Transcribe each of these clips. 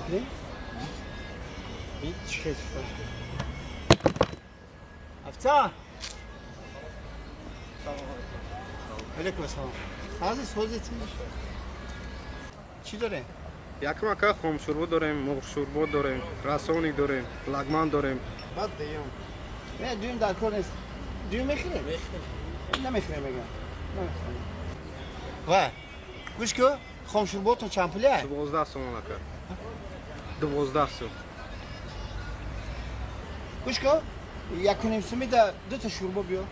мекунем? Чӣ хел Официант! Алейкум ассалом. Азиз, ҳозир чӣ дорем? Якум ака хомшӯрбо дорем, мурғшӯрбо дорем, расоник дорем, лагман дорем. Баъд дуюм. Не, дуюм дар кор нест. Дуюм мехӯрем? Мехӯрем. Намехӯрем мегам. Намехӯрем. Ва, гӯш кун, хомшӯрботон чанд пуля? 12 сомон ака. 12 сом. Гӯш кун, 1.5 сомӣ да ду та шӯрбо биё.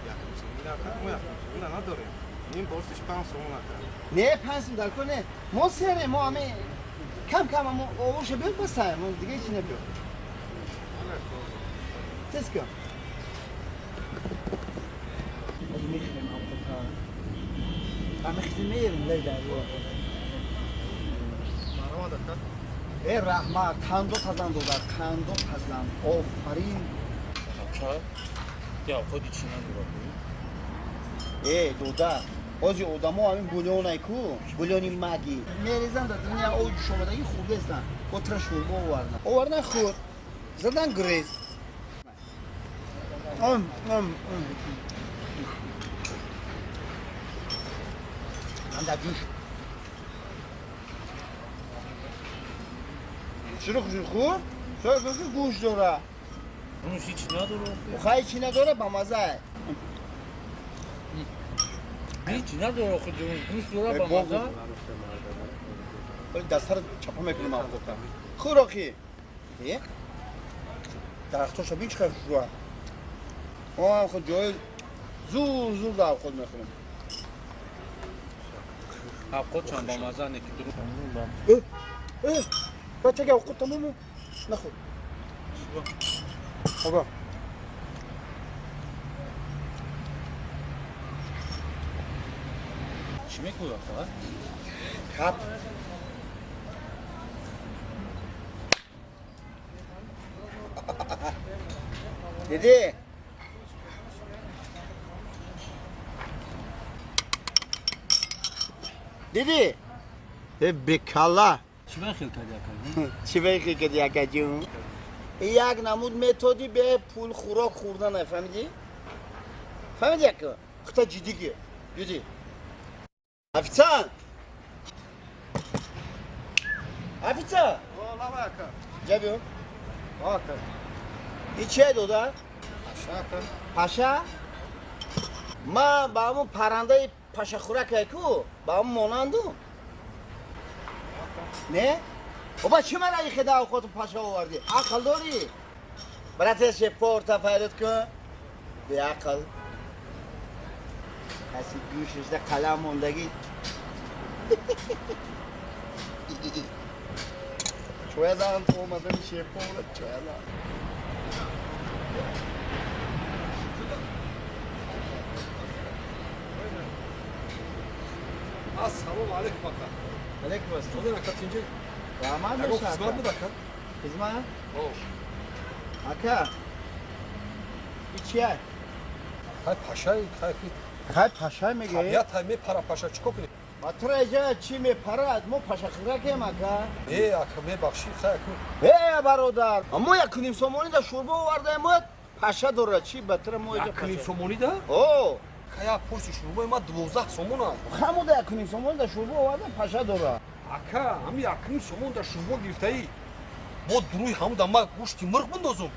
1.5 сомӣ ака, мо 1.5 сомӣ надорем. Ним борсиш 5 сомон ака. Не, 5 сом дар кор не. Мо серем, мо ами кам-кам мо овоша биё басаем, мо дига ҳеч набиё. Тез кун. Ҳозир мехӯрем авқота. Ами хизм меерем лай дарё. Марҳамат ака. Э раҳмат, қандо пазан додар, қандо пазан. Офарин. Ака, я авқоти чӣ надорад? Э, додар, ҳозир одамо ҳамин бульонай ку, бульони маги. Мерезан дар дунё об ҷӯшомадагӣ хӯрдестан. Бо тра шӯрбо овардан. Овардан хӯрд. Задан грез. Ам, ам, ам. Анда ҷӯш. Чиро хӯрд? Соя гӯш дора. Рунш ҳеч надорад. Хай чӣ надора, ба маза. Ҳеч надорад, хӯ гӯш дора ба маза. Дастара чапа мекунам авқота. Хӯроқи. Э? Дарахтоша бин чӣ қадр хушрӯа. Мо худ ҷои зур зур дар авқот мехӯрем. Авқот чанд ба маза не ки дру. Э, э, бачаги авқот тамому нахӯр. Оба. Чӣ мекӯяд, а? Кап. Диди? Диди? Э бекала. Чӣ ба хел кардӣ ака? Чӣ ба хел кардӣ акаҷун? Як намуд методи бе пул хӯрок хӯрдан, фаҳмидӣ? Фаҳмидӣ ака? Хута ҷиддӣ гир. Ҷиддӣ. Официант! Официант! О, лава ака. Ҷа биё. Ака. И чия дода? Паша ака. Паша? Ман ба ҳамун паррандаи пашахӯракай ку, ба ҳамун монанду? Не? Оба чӣ мана ихеда авқоту паша овардӣ? Ақл дорӣ? Брате шеф-поварта файрод кун. Беақл. Каси гӯшашда қалам мондагӣ. Чоя зан ту омадани шеф-повара чоя зан. Ассалому алайкум ака. Алайкум ассалом. Созен ака тинҷи? Раҳмат Ягон боша хизмат ака. буд ака? Хизмат? О. Ака. И чия? Хай пашай, хай ки Хай пашай мегӯӣ? табиат ҳай мепара паша чӣ кор кунем? Ба тура иҷа чӣ мепарад? Мо пашахӯракем ака. Э ака мебахшӣ, хай аку. Э бародар, мо 1.5 сомонӣ да шӯрбо овардаем, мо паша дорад. Чӣ ба тура мо иҷа 1.5 паша? сомонӣ да? О, Хай як порси шӯрбои ма 12 сомона. хамуда 1.5 сомонӣ да шӯрбо овардаем, паша дорад. Ака, ҳами 1.5 сомон да шӯрбо гирифтаӣ. Бо дуруи ҳамуда ма гӯшти мурғ бандозум.